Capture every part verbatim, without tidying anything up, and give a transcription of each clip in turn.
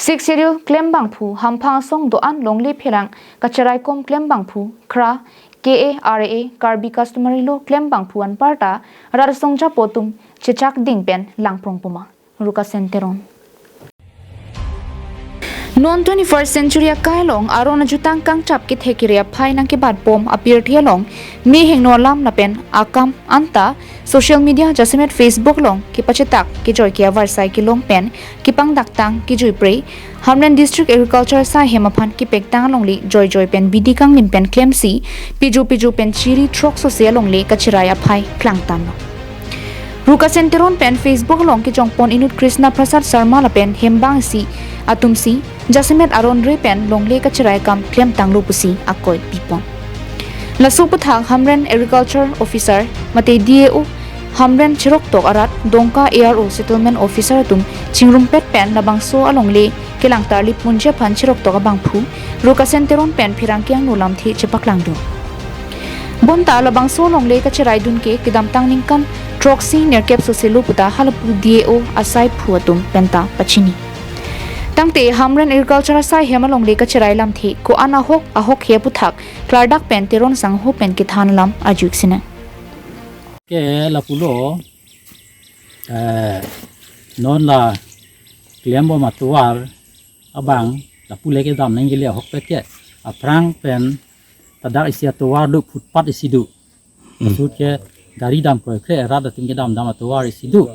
Sixth Schedule klembangphu, hamphang asong do-an longle pherang kacharaikom klembangphu, KRA, Karbi Customary Law klembangphu anparta rat asong japo atum chechak ding pen langprong puma. Rukasen Teron. Non twenty-first century akai along aron ajutang kangchap kethek kere aphai nangkebat pom apirthe along mehingno alam lapen akam anta social media jasemet Facebook along kepachetak kejoi ke avarsai kelong pen kepangdaktang kejui pre Hamren District Agriculture asai hem aphan kepektang alongle joijoi pen bidi kanglim pen klemsi piju piju pen chiri throksose alongle kacherai aphai klangtanlo. Rukasen Teron pen Facebook along kejongpon inut Krishna Prasad Sharma lapen hembang isi atumsi jasemet aron re pen longle kacherai akam klemtanglo pusi akoi pipon. Laso aputhak Hamren Agriculture Officer mate D A O, Hamren cheroktok arat Dongka A R O Settlement Officer atum chingrumpet pen labangso alongle kelangtarlip munje aphan cheroktok abangphu Rukasen Teron pen pherangke angno lamthe chepaklangdun. Bonta labangso alongle kacheraidun ke kedamtang ningkan throksi nerkep soselo puta halapu D A O asaiphu atum penta pachini. Tangte Hamren Agriculture asai hem alongle kacherai lamthe ko-an ahok ahok he aputhak klardak pen Teron sangho pen kethan alam arju-ik sinang. Ke lapulo, eh, non la klembom atovar abang lapu le kedam nangji le ahokpet ke aphrang pen ladak isi atovar do, footpath isi do. Hmm. Sut ke gari dam kroikre, rat atum kedam dam atovar isi do.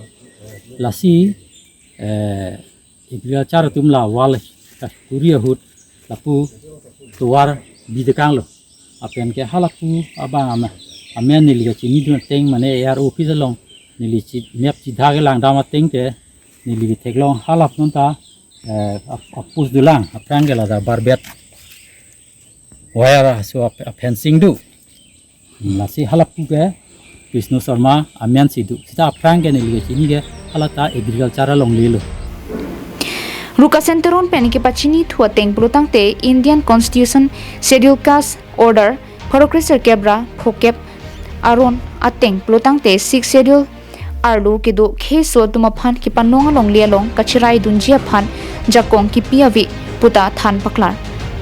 Lasi, eh, agriculture atum la wall kuri ahut lapu tovar bidekanglo. Lapen ke halapu abang ama, amen neli kachinidun ateng mane A R O office along neli chi, map chidha kelangdam ateng ke neli ketheklong halap nonta, eh, ap-, apus dolang, aphrang ke ladak barbed wire aso ap-, a-fencing do. Lasi halapu ke Krishna Sharma amen si do. Sita aphrang ke neli kachini ke halata agriculture alonglelo. Rukasen Teron pen kepachinithu ateng pulotangte Indian Constitution Schedule Caste Order pharo kre sirkep ra phokep aron ateng pulotangte Sixth Schedule arlo kedo kheso atum aphan kepanong alongle along kacheraidunji aphan jakong kipi ave puta than paklar.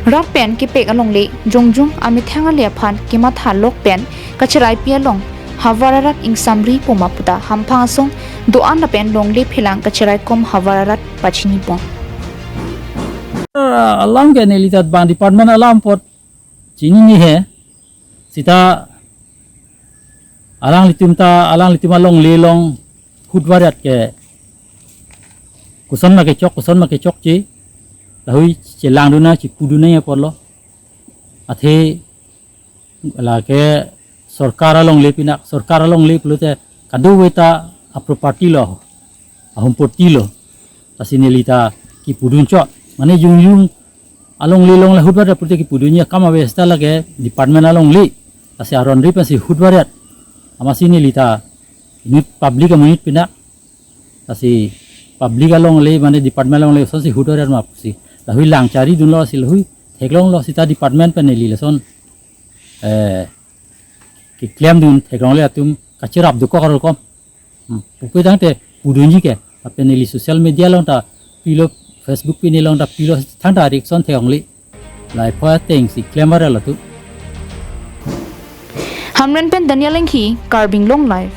Rat pen kepek alongle jongjung amethang ale aphan kematha lok pen kacheraipi along havar arat ingsamri poma puta hamphang asong do-an lapen longle pherang kacheraikom havar arat pachinipon. Alam ke neli ta bang department alam apot chinine he. Sita alanglitum ta, alanglitum alongle along hut variat ke koson ma kechok, koson ma kechokche, lahui chelangdun nang, chipudun nang apotlo. Athe lake sorkar alongle pinak, sorkar alongle pulote kadokave ta a-property lo, ahompoti lo. Lasi neli ta kipudun chot. Mane jongjung alongle along la hut variat pulote kipudunji akam ave, sita lake department alongle. Lasi aron re pensi hut variat. Amatsi neli ta inut public amonit pinak. Lasi public alongle mane department alongle asonsi hut variat ma pusi. Lahui lang charidunlo, lasi lahui theklonglo, sita department pen neli lason, eh, keklemdun, theklongle atum kacherap dokok arlo kom. Hmm. Pupe tangte pudunji ke, lapen neli social media along ta pilo, Facebook pini along ta pilo, thangta reaction theklongle. Lahai pho atengsi klem viral atum. Hamren pen Daniel Enghi, Karbi Anglong Live.